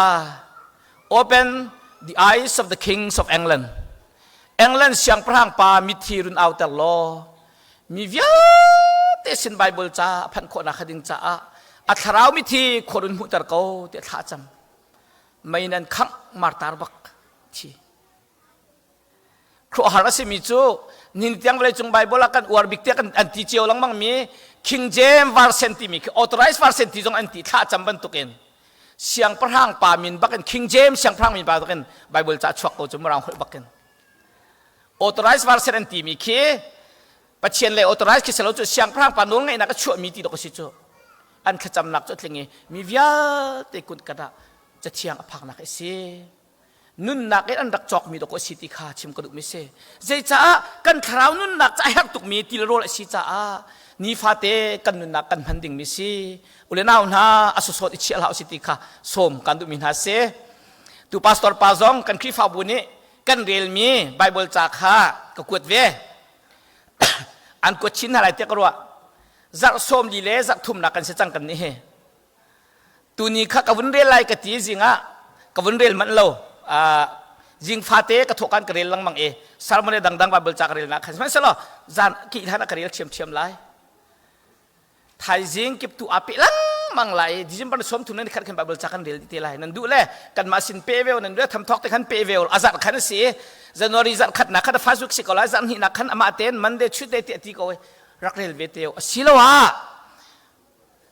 open the eyes of the kings of England. England siangpahrang pa mithi run auter law mi vialte sin Bible ca a phanh khawhnak kha ding caah a thlarau mithi khua run hmuhter ko tiah thla a cam. Mei nan khangh martar bak thi. Khuahar a simi cu nin tiang vawleicung Bible ah kan uar bik tiah kan an ti cio lengmang mi King James Version timi khi authorized version ti zong an ti thla cam bantukin siangpahrang pa min bakin King James siangpahrang min pa bakin Bible ca chuak ko cu mirang holh bakin authorized version an timi khi Pathian le authorized khi selo cu siangpahrang pa nawl ngeihnak a chuahmi ti dok a si cu an thlacamnak cu a tling i mi vialte kut kat ah cathiang a phaknak a si nunnak in an rak cawkmi dawk a si ti kha chim ka duhmi si. Zeicaah kan thlarau nunnak ca a herh tukmi ti le rawl a si caah nifate kan nunnak kan hman dingmi si. Ule nau hna a sawsawt i chiah hlah si ti kha sawm kan duhmi hna si. Tu pastor pa zong kan Khrihfabu nih kan relmi Bible ca kha ka kuat ve. An kuat chin hna lai tiah ka ruah. Zarh sawm li le zarh thumnak kan si cang kan nih hi. Tuni kha ka vun rel lai ka ti zing ah ka vun rel manh lo. Zing fate ka thawhkan ka rel lengmang i sermon le dangdang Bible ca ka rel nak khan sihmanhsehlaw zan ki hlan ah ka rel ṭhiamṭhiam lai. Thaizing kip tu aa pe lengmang lai i December ni 30 nan khat khan Bible ca kan rel dih te lai. Nan duh le kanmah sin pe ve nan duh le thamthawk te khan pe ve a zarh khan a si i January zarh khatnak khan a first week si ko lai zarh hnihnak khan amah tein Monday Tuesday ti a ti ko i rak rel ve te asiloah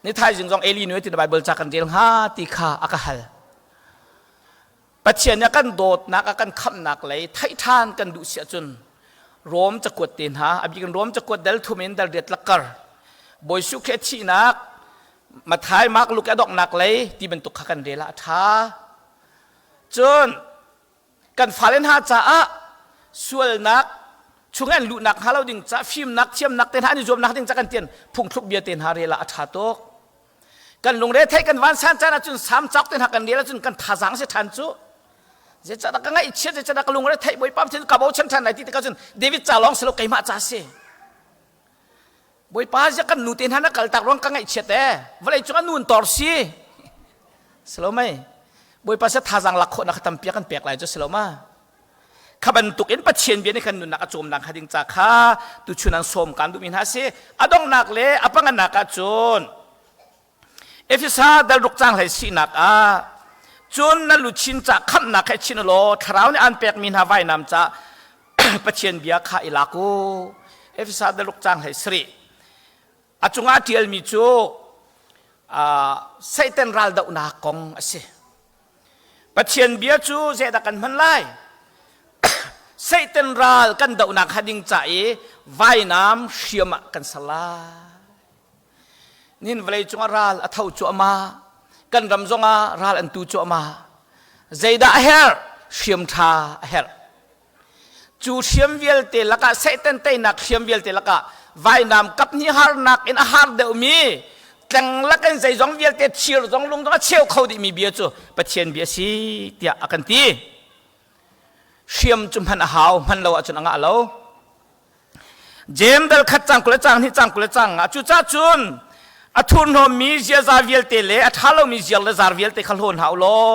Ni thaizing zong Eli nu tin Bible ca kan rel hnga ti kha a ka hal. Pathian nih a kan dawtnak a kan khamhnak lei theih ṭhan kan duh si ahcun Rom cakuat te hna a bik in Rom cakuat dal thum in dal riat lakkar Bawi Jesuh Khrih a thihnak Mathai Mark Luke a donghnak lei ti bantuk kha kan rel ah a ṭha. Cun kan fale hna caah sualnak chung an luhnak hnga lo ding ca fimnak thiamnak te hna an i zuamnak ding ca kan tian phungthluk bia te hna rel ah a ṭha tuk kan lungre theih kan vansan caan ahcun sam cawk te hna kan rel ahcun kan thazaang si ṭhan cu zeicahdah ka ngaihchiat zeicahdah ka lungre theih bawipa pathian ka bochan ṭhan lai ti tikah cun David ca lawng si lo keimah ca si Bawipa zia kan nu te hna na kal tak ruang ka ngaihchiat ee vawlei cung ah nun tor si silo mei Bawipa sia thazaang lak khawhnak kha tampi kan pek lai cu silo ma kha bantuk in Pathian bia nih kan nunnak a cawmnak hnga ding ca kha tuchun an sawm kan duhmi hna si a donghnak le a pangannak ah cun Efesa dal ruk cang hlei sinak ah cun na luchin ca khamhnak he chin law thlarau nih an pekmi hna vainam ca Pathian bia kha i lak u. Efesa dal ruk cang hlei sarih a cungah ṭialmi cu Satan raldohnak kong a si. Pathian bia cu zeidah kan hman lai? Satan ral kan dohnak hnga ding ca i vainam hriam ah kan ser lai. Nihin vawlei cungah ral a tho cuahmah. Kan ram zongah ral an tu cuahmah. Zeidah a herh? Hriam ṭha a herh. Cu hriam vialte lakah Satan teinak hriam vialte lakah vainam kap hnih harnak in a har deuhmi tleng lakin zeizong vialte thir zong lung zong a cheu kho dihmi bia cu Pathian bia si tiah a kan ti. Hriam cu hman a hau, hman lo ahcun a ngah lo. Jeim dal khat cang 20 le cang hnih cang 20 le cang nga cucah cun a thurhnawmmi ziaza vialte le a ṭha lomi ziar le zar vialte kha hlaw hna u law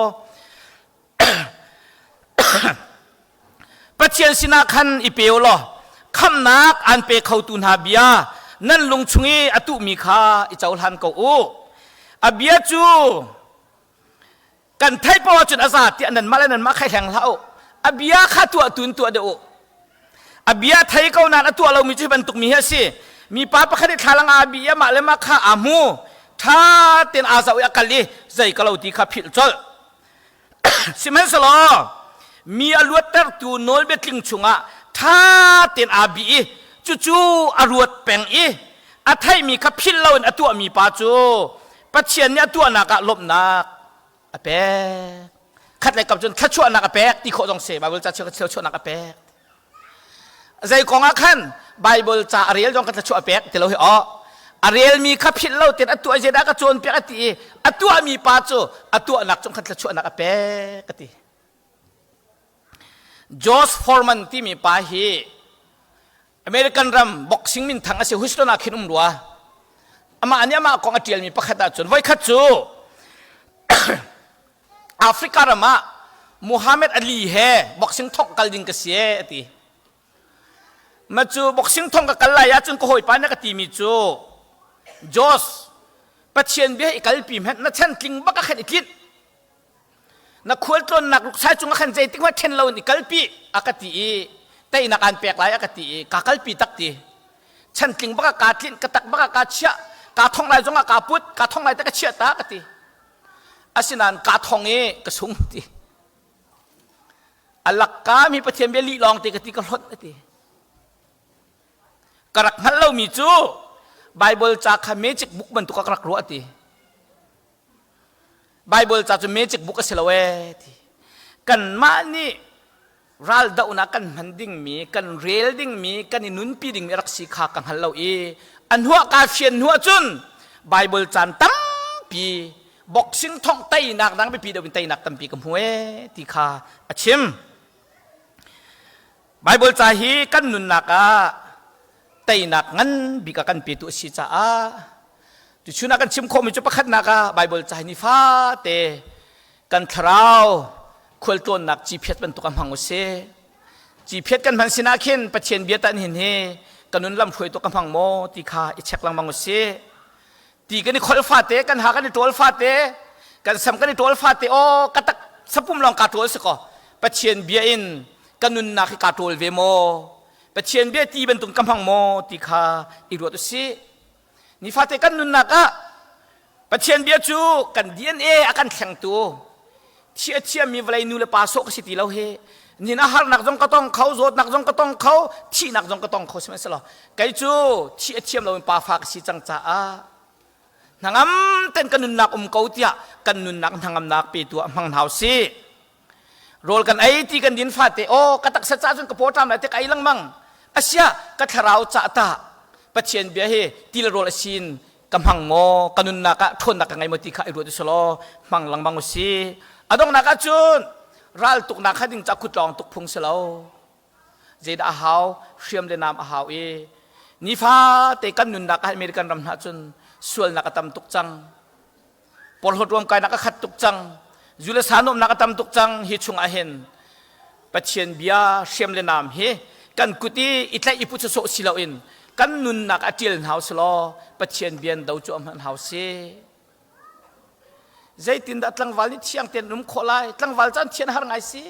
Pathian sinah khan i pe u law khamhnak an pe khotu hna bia nan lung chung i a tuhmi kha i cohlan ko u. A bia cu kan theih paoh ahcun a za tiah nanmah le nanmah kha hleng hlah u. A bia kha tuah tu in tuah deuh u. A bia thei ko nain a tuah lomi cu hi bantuk mi hi a si. Mipa pakhat i thlalang aa bi i amah le mah kha aa hmu. Ṭha tein aa zoh i a kal i zei ka lo ti kha philh colh. Sihmanhsehlaw mi a luattertu nawlbia tling chungah ṭha tein aa bih i cucu a ruat peng i a theihmi kha philh loin a tuahmi pa cu Pathian nih a tuahnak ah lawmhnak a pek. Khat lei kam cun thluachuahnak a pek ti khawh zong si. Bible ca thluachuahnak a pek. Zei kong ah khan Bible ca a rel zong kan thluachuah a pek ti lo hi aw. A relmi kha philh lo tein a tuah zeidah ka cawnpiak a ti i a tuahmi pa cu a tuahnak cung khan thluachuahnak a pek a ti. George Foreman timi pa hi American ram boxing minthang a si Houston ah khin um rua. Amah nih amah kong a ṭialmi pakhat ahcun voikhat cu Africa ram ah Muhammad Ali he boxing thongh kal ding ka si ee a ti. Ma cu boxing thong ka kal lai ahcun ka hawipa nih a ka timi cu Josh Pathian bia i kalpi hmanh na chan tling bak a khan i tlinh. Na khualtlawnnak ruksai cung ah khan zeitik hmanh ṭhen loin i kalpi a ka ti i teinak aan pek lai a ka ti i kaa kalpi tak ti. Chantling bak ah kaa tlinh, ka tak bak ah kaa chiah, kaa thong lai zong ah kaa put, kaa thong lai te ka chiah ta ka ti. Asinain kaa thong i ka sung ti. A lakka mi Pathian bia lih lawng te ka ti ka hlonh a ti. Ka rak hngalh lomi cu Bible ca kha magic book bantuk ah ka rak ruah ti. Bible ca cu magic book a si lo ee ti. Kanmah nih raldohnak kan hman dingmi, kan rel dingmi, kan i nunpi dingmi rak si kha ka hngal lo i a hnuah kaa fian hnuah cun Bible caan tampi boxing thongh teinak dang biapi deuh in teinak tampi ka hmu ee ti kha a chim. Bible ca hi kan nunnak ah teinak ngan bik a kan petu a si caah tuchun ah kan chim khawhmi cu pakhatnak ah Bible ca hi nifate kan thlarau khualtlawnnak ciphiat bantuk a hmang u si. Ciphiat kan hman sinah khin Pathian bia tan hin hi kan nun lam hruaitu ka hmang maw ti kha i check lengmang u si. Ti kan i kholh fate, kan ha kan i ṭawl fate, kan sam kan i ṭawl fate, aw ka tak sapum lawng kaa ṭawl si kaw Pathian bia in ka nunnak hi kaa ṭawl ve maw? Pathian bia ti bantuk ka hmang maw ti kha i ruat u sih. Nifate kan nunnak ah Pathian bia cu kan DNA a kan thlengtu thi a thiammi vawlei nu le pa sawh ka si ti lo hi nin a harnak zong ka tong kho zawtnak zong ka tong kho thihnak zong ka tong kho sihmanhsehlaw kei cu thi a thiam loin pa fa ka si cang caah hnangam ten ka nunnak um ko tiah kan nunnak hnangamnak petu ah hmang hna usih. Rawl kan ei ti kan din fate aw ka taksa ca cun ka paw ṭam lai te ka ei lengmang asia ka thlarau ca ta Pathian bia hi ti le rawl a sin ka hmang maw ka nunnak ah ṭhawnnak ka ngei maw ti kha i ruat usulaw hmang lengmang usi a donghnak ah cun ral tuknak kha ding ca kut lawng tuk phung si lo zeidah a hau hriam le nam a hau i nifate kan nunnak ah American ram hna cun sualnak a tam tuk cang porhlawt ruamkainak a khat tuk cang zu le sa nuamnak a tam tuk cang hi chungah hin Pathian bia hriam le nam hi kan kut i i tlaih i put sawsawh si loin kan nunnak a ṭial hna usulaw Pathian bian do cu a hman hau si zeitindah tlangval nih thiang tein um khawh lai tlangval caan thian har ngai si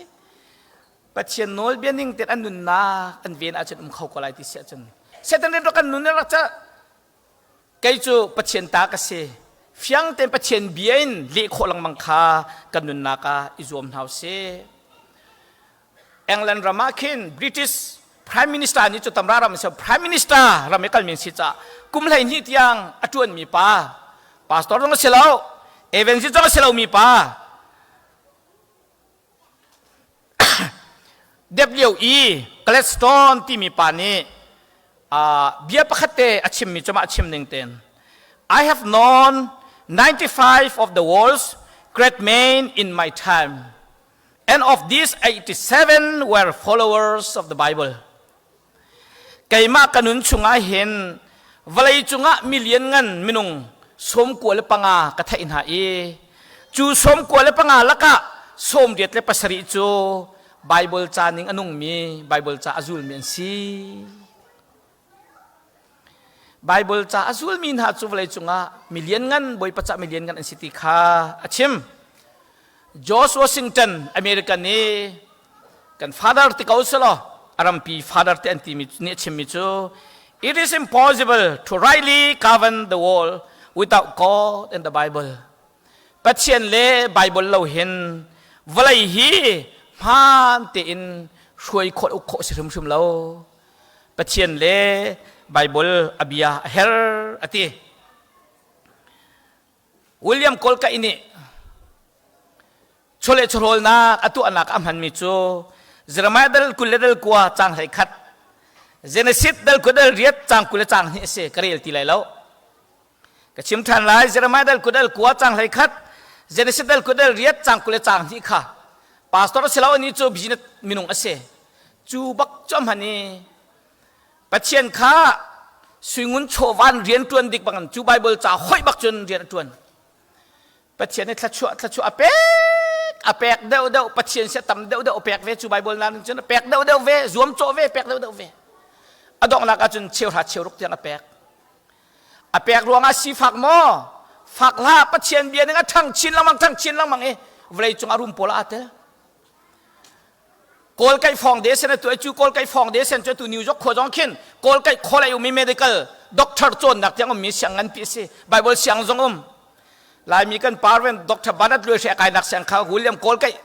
Pathian nawlbia ning tein an nunnak an ven ahcun um kho ko lai ti si ahcun Satan rin kan nun rak ca Kei cu Pathian ta ka si. Fiang tein Pathian bia in leh khawh lengmang kha kan nunnak ah i zuam hna usih. England ram ah khin British Prime Minister nih cu tamra ram si Prime Minister ram i kalmi si caah kum 12 tiang a ṭuanmi pa pastor zong a si lo evangelist zong a si lomi pa W.E. Gladstone timi pa nih bia pakhat te a chimmi cu mah a chim ning tein I have known 95 of the world's great men in my time and of these 87 were followers of the Bible. Keimah ka nun chungah hin vawlei cungah mi lianngan minung 95 ka theih hna i cu 95 lakah 87 cu Baibal ca ning a nungmi Baibal ca a zulmi an si. Baibal ca a zulmi hna cu vawlei cungah mi lianngan Bawipa ca mi lianngan an si ti kha a chim. George Washington American i kan father ti ko selaw a rampi father te an timi nih a chimmi cu it is impossible to rightly govern the world without God and the Bible Pathian le Bible lo hin vawlei hi hmaan tein hruai khawh uk khawh si hrimhrim lo Pathian le Bible a bia a her a ti William Kolkai nih chawleh chawhrawlnak a tuahnak a hmanmi cu Jeremiah dal 20 le dal 9 caang 11 Genesis dal 20 dal riat caang 20 le caang hnih a si ka rel ti lai lo ka chim ṭhan lai Jeremiah dal 20 dal 9 caang 11 Genesis dal 20 dal riat caang 20 le caang hnih kha pastor a si lo ani cu business minung a si. Cu bak cu hman i Pathian kha suingun chawvan rian ṭuan dik bangin cu Bible ca hoih bak cun rian a ṭuan. Pathian nih thluachuah thluachuah a pek a pek deuh deuh Pathian sia tam deuh deuh a pek ve cu Bible na cun a pek deuh deuh ve zuam cawh ve pek deuh deuh ve a donghnak ahcun cheuhra cheuruk tiang a pek a pek ruangah sifak maw fak hlah Pathian bia ning a ṭhang chin lengmang ṭhang chin lengmang i vawlei cung a rum pawl ah aa tel Kawl kaih foundation a tuah cu Kawl kaih foundation cu tu New York khua zong khin Kawl kaih khual ai ummi medical doctor cawnnak tiang ummi siang nganpi a si Bible siang zong um Laimi kan pa Rev Dr. Bernard Luai Hre kainak siang kha William Kawl kaih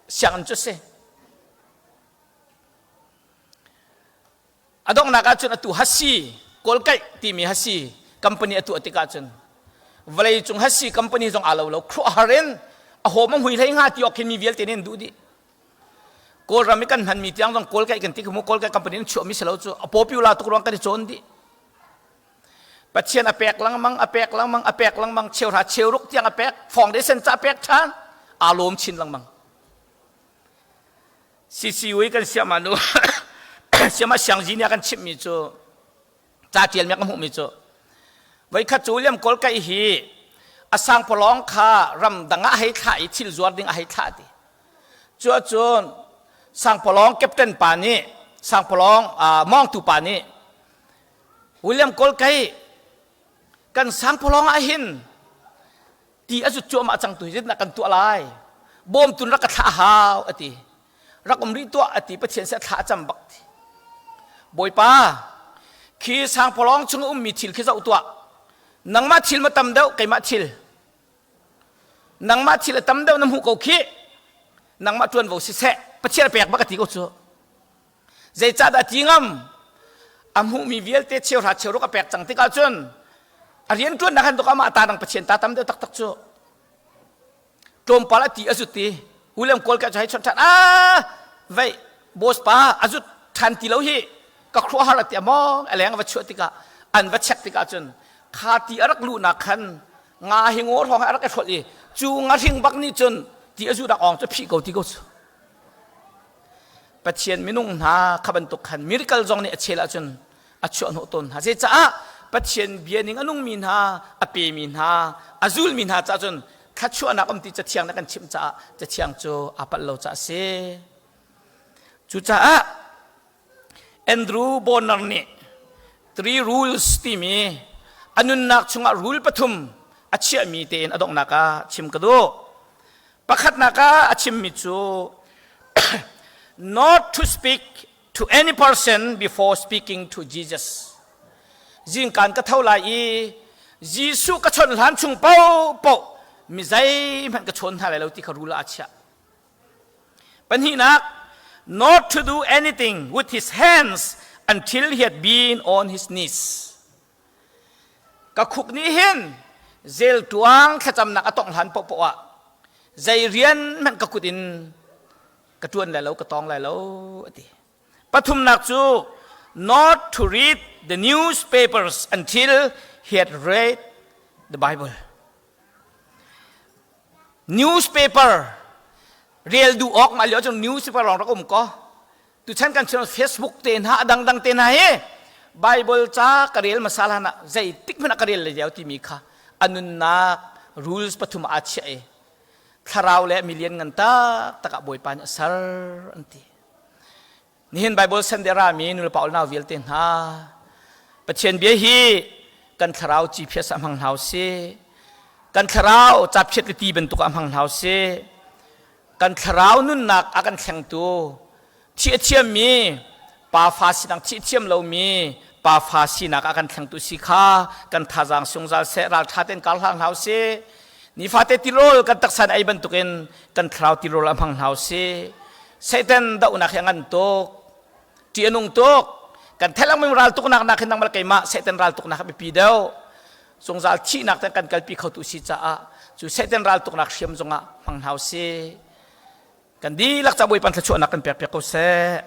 sianginn cu si A donghnak ahcun atu hasi kawlkaih timi hasi company a tuah tikah cun vawleicung hasi company zong aa lo lo khuahar in a hawm a hmui hlei hnga ti awk khin mi vialte nih an duh dih. Kawlram i kan hmanmi tiang zong kawlkaih kan ti kha mu kawlkaih company in chuahmi si lo cu a popular tuk ruang kan i cawn dih. Pathian a pek lengmang a pek lengmang a pek lengmang cheuhra cheuruk tiang a pek foundation ca pek ṭhan aa lawm chin lengmang. CCU i kan siama nu siama siangzi nih a kan chimhmi cu ca ṭialmi a kan hmuhmi cu voikhat cu William Kawlkaih hi a sangpalawng kha ramdang ah hei thlah i thil zuar ding a hei thlah ti cu ahcun sangpalawng captain pa nih sangpalawng mawngtu pa nih William Kawlkaih kan sangpalawng ah hin ti a zut cuahmah cang tu hi zeitindah kan tuah lai bawmtun rak ka thlah hau a ti rak um rih tuah a ti pathian seh thla a cam bak ti bawipa khi sangpalawng chung ummi thil khi zoh tuah nangmah thil ma tam deuh keimah thil nangmah thil a tam deuh na hmuh ko khi nangmah ṭuanvo siseh pathian pek bak a ti ko cu Zeicahdah ti ngam? A hmuhmi vialte cheuhra cheuruk a pek cang tikah cun a rianṭuannak han tuk amah ta dang Pathian ta tam deuh taktak cu tlawmpal a ti a zut i William Kawl ka cu hei chawnh ṭhan ah vei boss pa a zut ṭhan ti lo hi ka khuahar a ti among a leng a va chuah tikah an va check tikah cun kha ti a rak luhnak khan nga hi ngaw hrawng a rak i hrolh i cu ngahring bak nih cun ti a zudak awng cu phih ko ti ko cu Pathian minung hna kha bantuk khan miracle zong nih a chel ahcun a chuahhnawh tawn hna. Zecaah Pathian bia ning a nungmi hna, a pemi hna, a zulmi hna caah cun thluachuahnak um ti cathiang na kan chimh caah cathiang cu aa palh lo caah a si. Cucaah Andrew Bonner nih Three Rules timi a nunnak chungah rule pathum a chiahmi tein a donghnak ah chim ka duh. Pakhatnak ah a chimmi cu not to speak to any person before speaking to Jesus. Zingkaan ka tho lai i Jesuh ka chawnh hlan chung paohpaoh mi zeihmanh ka chawn hna lai lo ti kha rule ah a chiah. Pahnihnak, not to do anything with his hands until he had been on his knees. Ka khuk nih hin zelṭuang thlacamnak a tongh hlan paohpaoh ah zei rian hmanh ka kut in ka ṭuan lai lo, ka tawng lai lo, a ti. Pathumnak cu not to read the newspapers until he had read the Bible. Newspaper rel duh awk mah lio cun newspaper lawng rak um ko. Tuchan kan chim Facebook te hna a dangdang te hna hi Bible ca ka rel hmasa hlan ah zeitik hmanh ah ka rel leo timi kha a nunnak rules pathum ah aa chiah i thlarau le milian ngan taktak ah Bawipa nih a ser an ti. Nihin Bible Sunday rami nulepa nau vialte hna Pathian bia hi kan thlarau ciphias ah hmang hna usih. Kan thlarau caphiat le ti bantuk ah hmang hna usih. Kan thlarau nunnak a kan thlengtu thih a thiammi pafa sinak thih a thiam lomi pafa sinak a kan thlengtu si kha kan thazaang sungzal seh ralṭha tein kar hlang hna usih nifate tirawl kan taksa ei bantukin kan thlarau tirawl a hmang hna usih Satan dohnak hi a ngan tuk ṭih a nung tuk kan theih lengmang ral tuknak nak hin nangmah keimah Satan ral tuknak a biapi deuh zungzal thihnak te kan kalpi khotu si caah cu Satan ral tuknak hriam zongah hmang hna usih kan dihlak ca Bawipa thluachuahnak kan pek piak ko seh.